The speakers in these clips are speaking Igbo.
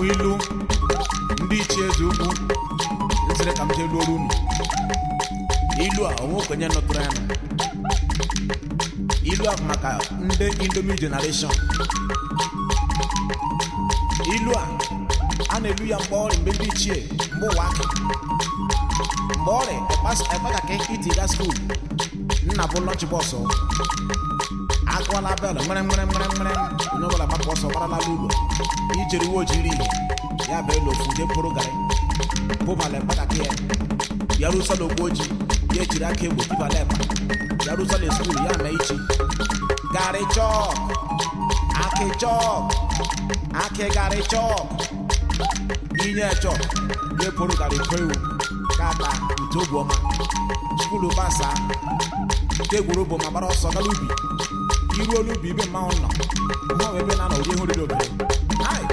Ilu ndị ichie eze ukwu nsịrị ka m jee luoro unu ilu a onwe okenye nọtụrụ ya nọ. Ilu a bụ maka ndị Indomie generation. Ilu a a na-elu ya mgbe ọrịa, mgbe ndị ichie, mgbe ụwa aka, mgbe ọrịa ekpeka ka itiga school nna bụ lunch box. Akụwala bell, nwere nwere nwere nwere, onye ọbụla gbapụ ọsọ gbarala ụlọ ijeri uwe ojiri ihe ya bụ elu ofu je pụrụ garị pụbala ekpekaka ya ya rusala ogbu ojii ya ejiri aka egbo tibala ekpa ya rusala school ya mee ichi garị chọk, akị chọk, akị garị chọk, inye chọk ya pụrụ garị kọ ewu kata ite ogbu ọma school gbasa nke egwuru bụ ma gbara ọsọ gala ubi. Iru olu ubi ibe mmanwụ nọ, mmanwụ ebe na-anọ rie ihe oriri obere. Ai,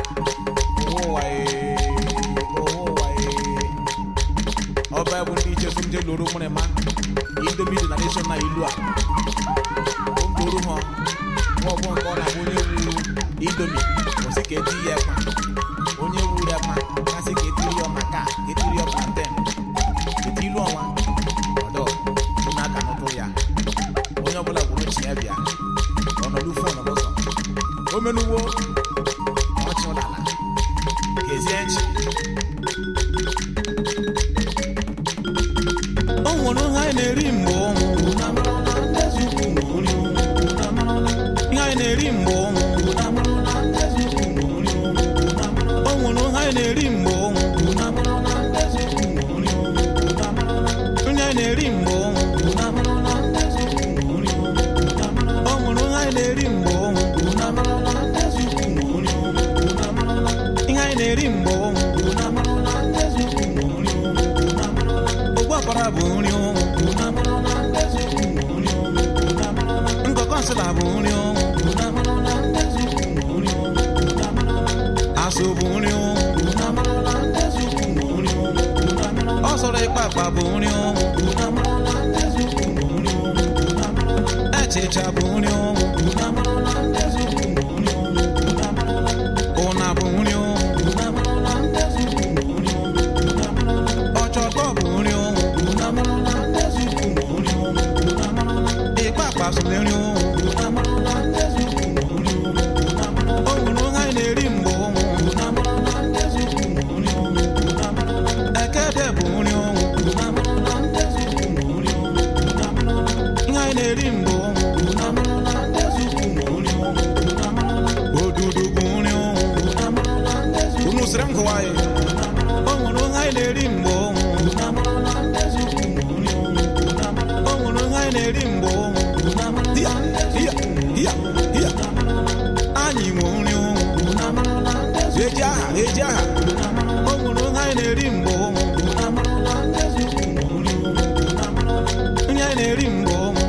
ụwa ee, ụwa ee. Ọba bụ ndị iche som je loro nwere ma Indomie generation na ilu a mkpụrụ ha nwa ọgbọ nke ọ na-abụ onye wu Indomie kwụsị ka eti ya ekpa, onye wuru ekpa kasị ka etiri ya ọma ka etiri ya plantain eti ilu ọnwa ọdọ unu aka n'ụtụ ya. Onye ọbụla gwuru chi ya bịa ọ nọ n'ufu, ọ nọ n'ụzọ omenuwo ọchị ụlala gezie nchi. O nwere ihe anyị na-eri mgbe ụnwụ, ihe anyị na-eri mgbe ụnwụ. O nwere ihe anyị na-eri mgbe ụnwụ, nri anyị na-eri mgbe ụnwụ. O nwere ihe anyị na-eri mgbe ụnwụ, ihe anyị na-eri mgbe ụnwụ. Ụgbọakpara bụ nri ụnwụ, nkọkọ nsịla bụ nri ụnwụ, azụ bụ nri ụnwụ, ọsọrọ ịkpa akpa bụ nri ụnwụ, achịcha bụ nri ụnwụ, ụna bụ nri ụnwụ, ọchọtọ bụ nri ụnwụ, ịkpa akpa so nri ụnwụ. O nwere ihe anyị na-eri mgbe ụnwụ, ekede bụ nri ụnwụ, ihe anyị na-eri mgbe ụnwụ. Odudu bụ nri ụnwụ. Unu sịrị m gụwa ya. O nwere ihe anyị na-eri mgbe ụnwụ. O nwere ihe anyị na-eri mgbe ụnwụ. Hiya, hiya, hiya, hiya. Anyị nwe nri ụnwụ. Eji aha, eji aha. O nwere ihe anyị na-eri mgbe ụnwụ. Nri anyị na-eri mgbe ụnwụ.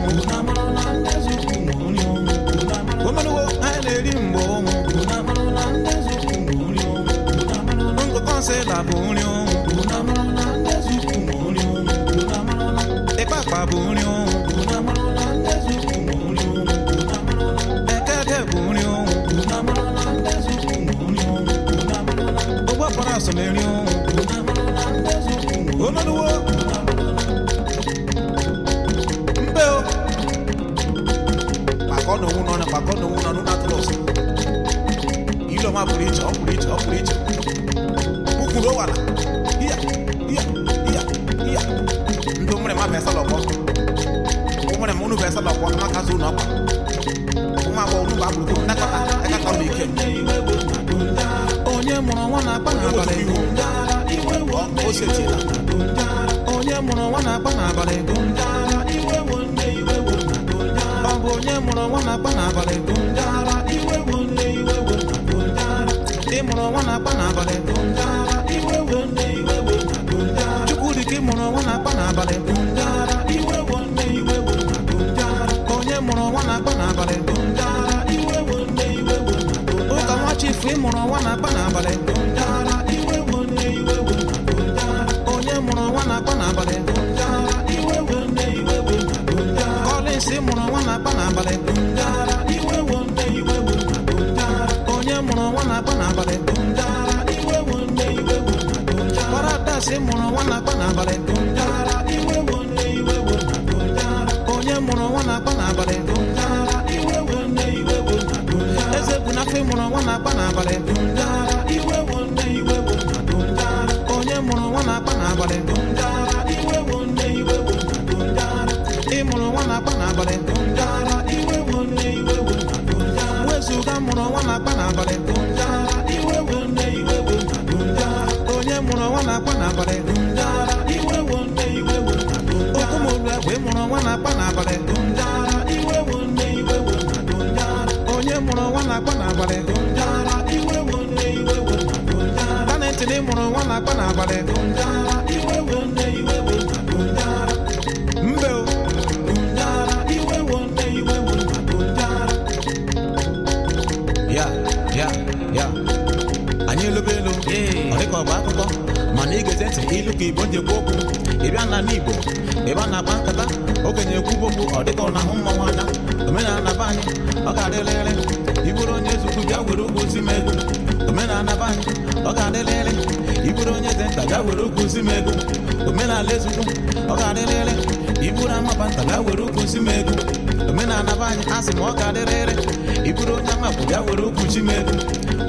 Omenuwo anyị na-eri mgbe ụnwụ. Nkụkọ nsịla bụ nri ụnwụ. Ịkpa akpa bụ nri ụnwụ. Ekede bụ nri ụnwụ. Ụgbọkpara so na nri ụnwụ. Omenuwo mbe o kpakọ n'onwu n'ọnụ, kpakọ n'onwu n'ọnụ na-atụrụ ụsọ. Ilu ọma pụrụ iche, ọ pụrụ iche, ọ pụrụ iche. Ukwuru owala iya iya iya iya. Ndị nwere ma besa lọkpọ, nwere m unu besa lọkpọ amakazi unu ọkpa ụmụ agbọghọ unu bụ agbụrụ nnakọta ekata ụlọ ike. Onye mụrụ nwa na-akpa n'abalị, o setiela. Onye mụrụ nwa na-akpa n'abalị, ọ bụ onye mụrụ nwa na-akpa n'abalị. Ị mụrụ nwa na-akpa n'abalị, Chukwudị ka ị mụrụ nwa na-akpa n'abalị. Onye mụrụ nwa na-akpa n'abalị, ụka nwa chifu, ị mụrụ nwa na-akpa n'abalị. Onye mụrụ nwa na-akpa n'abalị, Collins, ị mụrụ nwa na-akpa n'abalị. Onye mụrụ nwa na-akpa n'abalị. na-akpa n'abalị? Iwe wo nne, iwe wo nna. Onye mụrụ nwa na-akpa n'abalị? Iwe wo nne, iwe wo nna. Ị mụrụ nwa na-akpa n'abalị? Iwe wo nne, iwe wo nna. Wezuga mụrụ nwa na-akpa n'abalị? Iwe wo nne, iwe wo nna. Onye mụrụ nwa na-akpa n'abalị? Iwe wo nne, iwe wo nna. Okwumolu egbe, ị mụrụ nwa na-akpa n'abalị? Iwe wo nne, iwe wo nna. Onye mụrụ nwa na-akpa n'abalị? Iwe wo nne, iwe wo nna. Danetịn, ị mụrụ nwa na-akpa n'abalị? Iwe wo nne, iwe wo nna. Mbe o. Iwe wo nne, iwe wo nna. Ya ya ya, anyị elobe elu, ọ dịka ọ bụ akụkọ, mana ị ga-eze ntị ilu ka Igbo ji ekwu okwu. Ị bịa n'ala Igbo ebe a na-akpa nkata, okenye ekwubu okwu, ọ dịka ọ na-ahụ mmanwụ anya. Omenala be anyị, ọ ga-adịlịrị. Iburu onye ezukwu, bịa were okwu si m ego. Omenala be anyị, ọ ga-adịlịrị. Iburu onye eze nta, bịa were okwu si m ego. Omenala ezukwu, ọ ga-adịlịrị. Iburu amaba nta, bịa were okwu si m ego. Omenala be anyị, asị m, ọ ga-adịrịrị. Iburu onye amapụ, bịa were okwu chi m ego.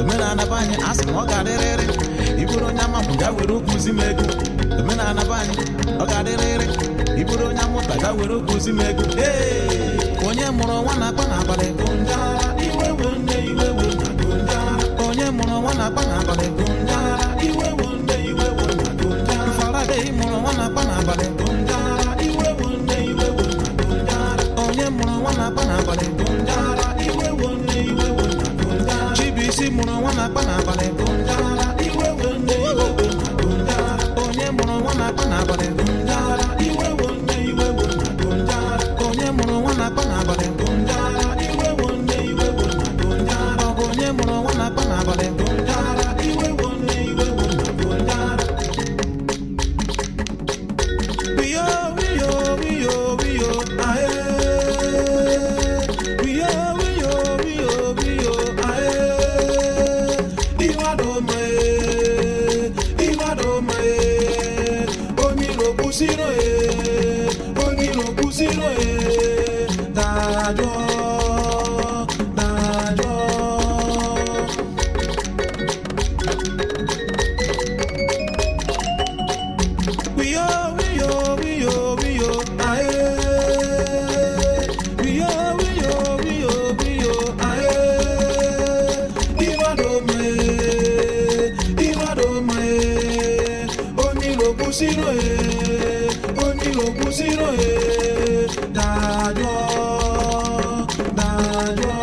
Omenala be anyị, asị m, ọ ga-adịrịrị. Iburu onye amapụ, bịa were okwu si m ego. Omenala be anyị, ọ ga-adịrịrị. Iburu onye amụta, bịa were okwu si m ego. Ee, onye mụrụ nwa na-akpa n'abalị? Iwe wo nne, iwe wo nna. Onye mụrụ nwa na-akpa n'abalị? Iwe wo nne, iwe wo nna. Faraday mụrụ nwa na-akpa n'abalị? Iwe wo nne, iwe wo nna. Onye mụrụ nwa na-akpa n'abalị? Iwe wo nne, iwe wo nna. Chibuisi mụrụ nwa na-akpa n'abalị? Iwe wo nne, iwe wo nna. Onye mụrụ nwa na-akpa n'abalị? Iwe wo nne, iwe wo nna. Onye mụrụ nwa na-akpa n'abalị? Iwe wo nne, iwe wo nna. Ọ bụ onye mụrụ nwa na-akpa n'abalị? Iwe wo nne, iwe wo nna. Wiyo, wiyo, wiyo, wiyo, ae. Wiyo, wiyo, wiyo, wiyo, ae. Iwadome, iwadome, oníròkú sínú e, oníròkú sínú e, dájọ́, dájọ́. Wiyo, wiyo, wiyo, wiyo, ae. Wiyo, wiyo, wiyo, wiyo, ae. Iwadome, iwadome, oníròkú sínú e, oníròkú sínú e, dájọ́, dájọ́.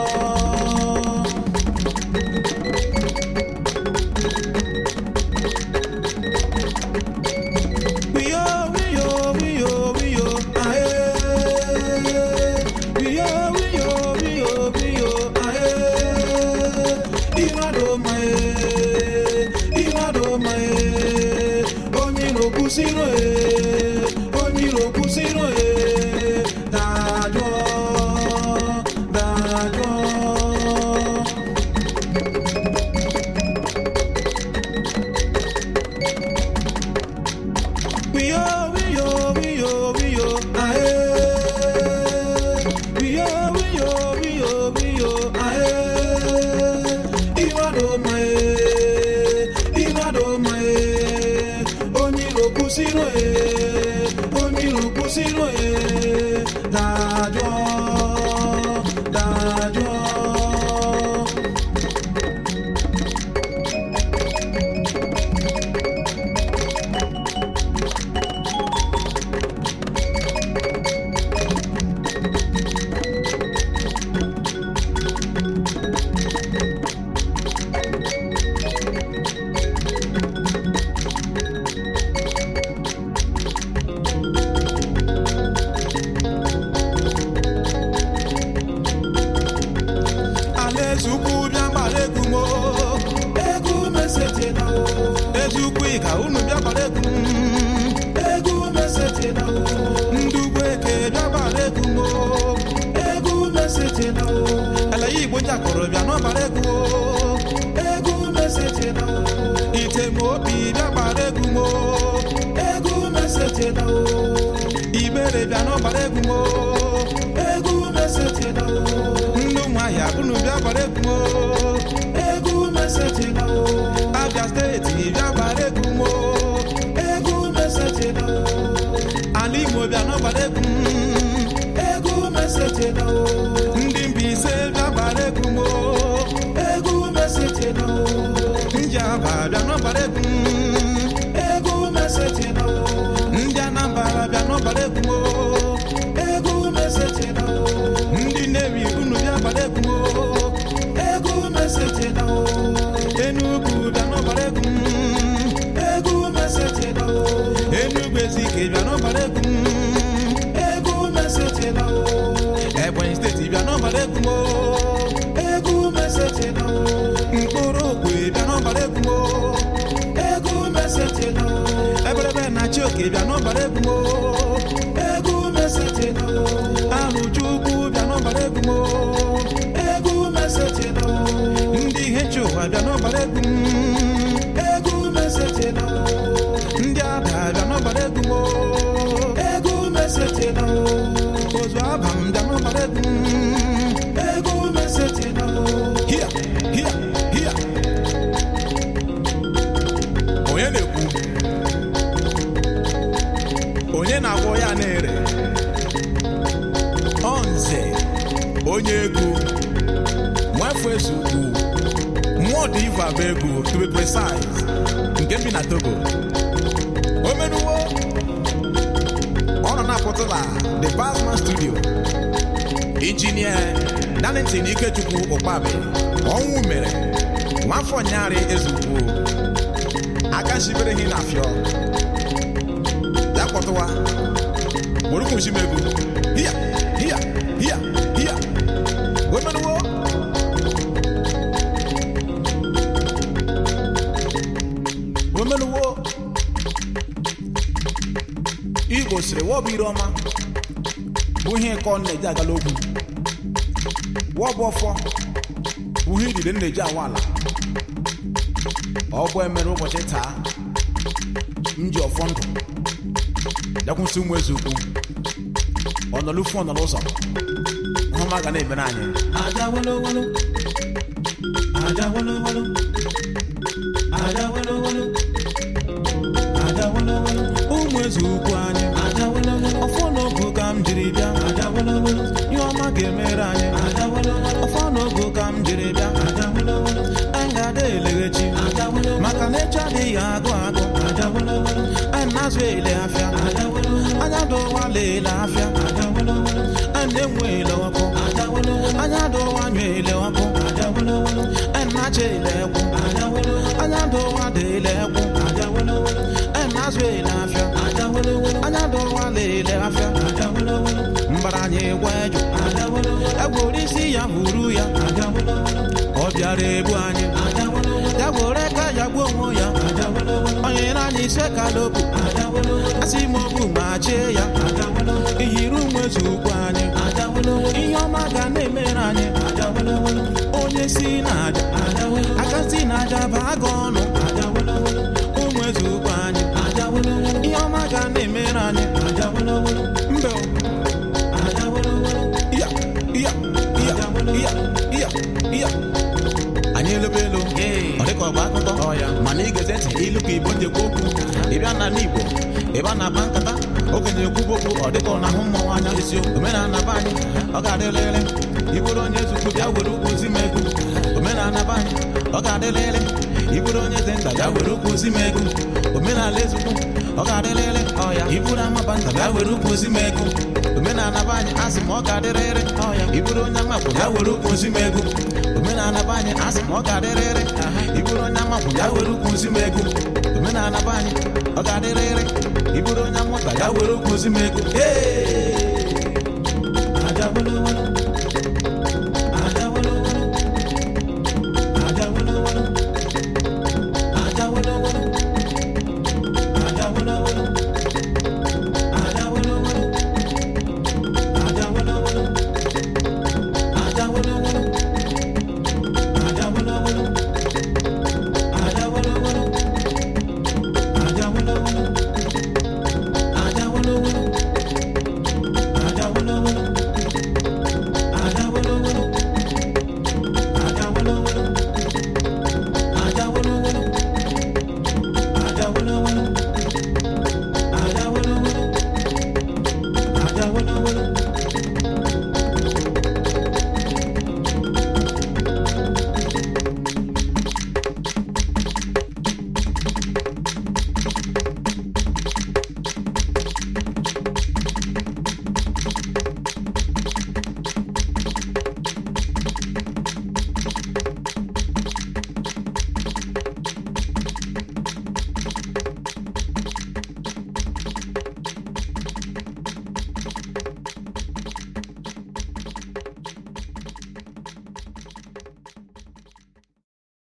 Wiyo, wiyo, wiyo, wiyo, ae. Wiyo, wiyo, wiyo, wiyo, ae. Iwadome, iwadome, oníròkú sínú e, oníròkú sínú e, dájọ́, dájọ́. Wiyo, wiyo, wiyo, wiyo, ae. Wiyo, wiyo, wiyo, wiyo, ae. Iwadome, iwadome, oníròkú sínú e, oníròkú sínú e, dájọ́, dájọ́. Alaeze ukwu, bịa gbara egwu m o. Egwu mesetela o. Eze ukwu ịga, unu bịa gbara egwu m. Egwu mesetela o. Ndị ugwu eke, bịa gbara egwu m o. Egwu mesetela o. Ala Igbo njakọrọ, bịa n'ọgbara egwu o. Egwu mesetela o. Ite m obi, bịa gbara egwu m o. Egwu mesetela o. Ibere, bịa n'ọgbara egwu m o. Egwu mesetela o. Ndị ụmụahịa, unu bịa gbara egwu m o. Egwu Chineke bịa n'ọgbara egwu m o. Egwu mesetịnụ. Ahụ Chukwu bịa n'ọgbara egwu m o. Egwu mesetịnụ. Ndị ihe nche ụwa bịa n'ọgbara egwu m. Egwu mesetịnụ. Ndị ada bịa n'ọgbara egwu m o. Egwu mesetịnụ. Ozu aba m bịa n'ọgbara egwu m. Egwu mesetịnụ. Hia, hia, hia. Onye na-ekwu? Onye na-agwọ ya na-ere? Ọ nze, onye egwu, nwafọ eze ugwu, mmụọ dị ivu agba egwu, to be precise, nke bi na Togo. Omenuwo, ọ nọ na-apụtụla The Basman Studio. Injinia Darlington Ikechukwu Ụkpabi, ọnwụ mere, nwafọ nyarị eze ugwu, aka shibere hi na afịọ. Ya kpọtụwa, were hiya, hiya, hiya, hiya. Omenuwo. Omenuwo. Igbo sịrị wọ bụ ire ọma bụ ihe nke ọ na-eji agala okwu, wọ bụ ọfọ bụ ihe idide na-eji awa ala. Ọ bụ emere ụbọchị taa m ji ọfọ ndụ bịakwụsị ụmụ eze ukwu ọnọlufu ọnọlụ ụzọ ọma ga na-emere anyị. Aja wolowolo, aja wolowolo, aja wolowolo, aja wolowolo, ụmụ eze ukwu anyị, aja wolowolo, ọfọ n'ogu ka m jiri bịa, aja wolowolo, ihe ọma ga-emere anyị. Aja wolowolo, ọfọ n'ogu ka m jiri bịa, aja wolowolo, anyị ga-ada eleghechi, aja wolowolo, maka na echi adịghị agụ agụ. Aja wolowolo, anyị na-azụ ele afịa, aja wolowolo, anya dọwala ele afịa, aja wolowolo, anyị na-enwe ele ọkụ, aja wolowolo, anya dọwa anyụ ele ọkụ, aja wolowolo, anyị na-acha ele ekwu, aja wolowolo, anya dọwa dị ele ekwu, aja wolowolo, anyị na-azụ ele afịa, aja wolowolo, anya dọwala ele afịa. Aja wolowolo, mbara anyị gwa eju, aja wolowolo, egwuru isi ya buru ya, aja wolowolo, ọ bịara ebu anyị, aja wolowolo, ya gwere aka ya gbuo onwe ya, aja wolowolo, onye na anyị ise kalobu, aja wolowolo, asị m ogbu ma chie ya, aja wolowolo, iyiri ụmụ eze ukwu anyị, aja wolowolo, ihe ọma ga na-emere anyị. Aja wolowolo, onye si n'aja, aja wolowolo, aka si n'aja baa gị ọnụ. Aja wolowolo, ụmụ eze ukwu anyị, aja wolowolo, ihe ọma ga na-emere anyị. Aja wolowolo, mbe o, aja wolowolo, iya, iya, iya, iya, iya, iya. Anyị elebe elu, ọ dịka ọgba akụkọ, mana ị ga-eze ntị ilu ka igbo njekwa okwu. Ị bịa n'ala Igbo ebe a na-akpa nkata, okenye ekwubu okwu, ọ dịka ọ na-ahụ mmọnwụ anya. Omenala be anyị, ọ ga-adịlịlị. Iburu onye ezukwu bịa were ukwu zi m egwu. Omenala be anyị, ọ ga-adịlịlị. Iburu onye eze nta bịa were ukwu zi m egwu. Omenala ezukwu, ọ ga-adịlịlị. Iburu amaba nta bịa were ukwu zi m egwu. Omenala be anyị, asị m ọ ga-adịrịrị. Iburu onye amakwụ bịa were ukwu zi m egwu. Omenala be anyị, asị m ọ ga-adịrịrị. Iburu onye amakwụ bịa were ukwu zi m egwu. Omenala be anyị, ọ ga-adịrịrị. Iburu onye amụta bịa were ukwu zi m egwu. Ee! Aja wolowolo.